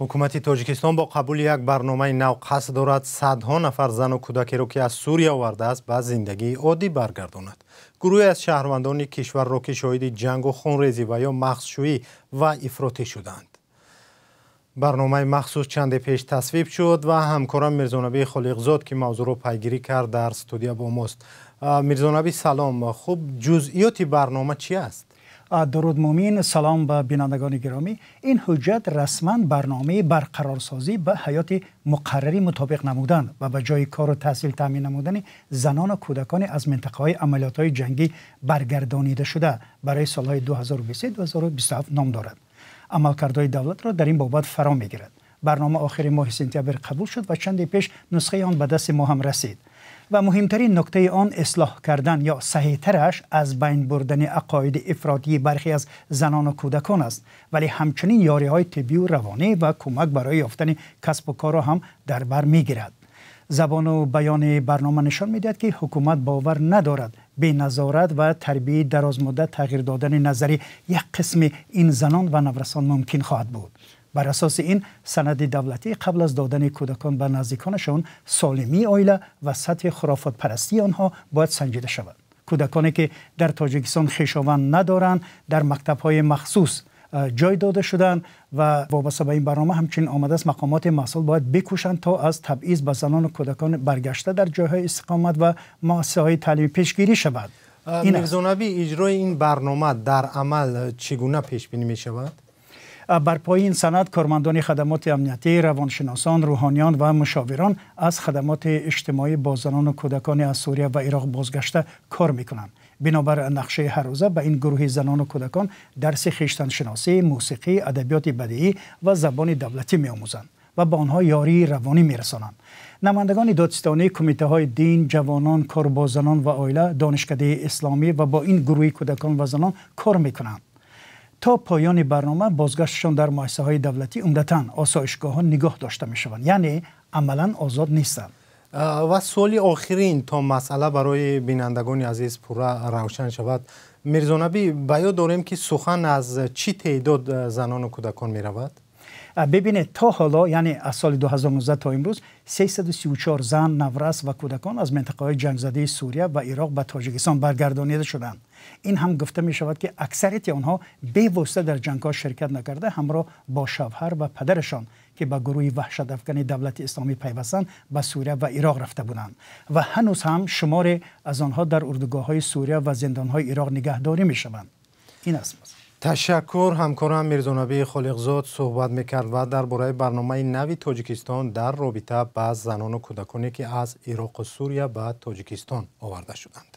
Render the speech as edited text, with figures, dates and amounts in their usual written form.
Ҳукумати Тоҷикистон бо қабули як барномаи нав қасд дорад садҳо нафар зану кӯдакеро, ки аз Сурия овардааст, ба зиндагии оддӣ баргардонад. Гурӯҳе аз шаҳрвандони кишварро, ки шоҳиди ҷангу хунрезӣ ва ё мағзшӯӣ ва ифротӣ шуданд. Барномаи махсус чанде пеш тасвиб шуд ва ҳамкорам Мирзонабӣ Холиқзод, ки мавзӯъро пайгирӣ кард, дар студия бо мост. Мирзонабӣ, салом. Хуб, ҷузъиёти барнома чӣ аст? Дуруд, Мумин, салом ба бинандагони гиромӣ. Ин ҳуҷҷат расман барномаи барқарорсозӣ ба ҳаёти муқаррарӣ мутобиқ намудан ва ба ҷои кору таҳсил таъмин намудани занону кӯдакони аз минтақаҳои амалиётҳои ҷангӣ баргардонида шуда барои солҳои 2023-2027 ном дорад. Амалкардҳои давлатро дар ин бобат фаро мегирад. Барнома охири моҳи сентябр қабул шуд ва чанде пеш нусхаи он ба дасти мо ҳам расид. Ва муҳимтарин нуктаи он ислоҳ кардан ё саҳеҳтараш аз байн бурдани ақоиди ифротии бархе аз занону кӯдакон аст, вале ҳамчунин ёриҳои тиббию равонӣ ва кӯмак барои ёфтани касбу корро ҳам дар бар мегирад. Забону баёни барнома нишон медиҳад, ки ҳукумат бовар надорад беназорат ва тарбияи дарозмуддат тағйир додани назари як қисми ин занон ва наврасон мумкин хоҳад буд. Бар асоси ин санади давлатӣ, қабл аз додани кӯдакон ба наздиконашон, солимии оила ва сатҳи хурофотпарастии онҳо бояд санҷида шавад. Кӯдаконе, ки дар Тоҷикистон хешованд надоранд, дар мактабҳои махсус ҷой дода шуданд ва вобаста ба ин барнома ҳамчунин омадааст: мақомоти масъул бояд бикӯшанд, то аз табъиз ба занону кӯдакон баргашта дар ҷойҳои истиқомат ва муассисаҳои таълимӣ пешгирӣ шавад. Мирзонабӣ, иҷрои ин барнома дар амал чӣ гуна пешбинӣ мешавад? Бар пои ин санад кормандони хадамоти амниятӣ, равоншиносон, рӯҳониён ва мушовирон аз хадамоти иҷтимоӣ бо занону кӯдакони аз Сурия ва Ироқ бозгашта кор мекунанд. Бинобар нақшаи ҳаррӯза ба ин гурӯҳи занону кӯдакон дарси хештаншиносӣ, мусиқӣ, адабиёти бадиӣ ва забони давлатӣ меомӯзанд ва ба онҳо ёрии равонӣ мерасонанд. Намояндагони додситонӣ, кумитаҳои дин, ҷавонон, кор бо занон ва оила, донишкадаи исломӣ ва бо ин гурӯҳи кӯдакон ва занон кор мекунанд. То поёни барнома бозгаштшон дар муассисаҳои давлатӣ, умдатан осоишгоҳҳо, нигоҳ дошта мешаванд, яъне амалан озод нестанд. Ва суоли охирин, то масъала барои бинандагони азиз пурра равшан шавад. Мирзонабӣ, ба ёд дорем, ки сухан аз чӣ теъдод занону кӯдакон меравад? Бибинед, то ҳоло, яъне аз соли 2019 то имрӯз, 334 зан, наврас ва кӯдакон аз минтақаҳои ҷангзадаи Сурия ва Ироқ ба Тоҷикистон баргардонида шуданд. Ин ҳам гуфта мешавад, ки аксарияти онҳо бевосита дар ҷангҳо ширкат накарда, ҳамроҳ бо шавҳар ва падарашон, ки ба гурӯҳи ваҳшатафкани Давлати Исломӣ пайвастанд, ба Сурия ва Ироқ рафта буданд ва ҳанӯз ҳам шуморе аз онҳо дар урдугоҳҳои Сурия ва зиндонҳои Ироқ нигаҳдорӣ мешаванд. Ин аст. Ташаккур. Ҳамкорам Мирзонабӣ Холиқзод суҳбат мекард ва дар бораи барномаи нави Тоҷикистон дар робита ба занону кӯдаконе, ки аз Ироқу Сурия ба Тоҷикистон оварда шуданд.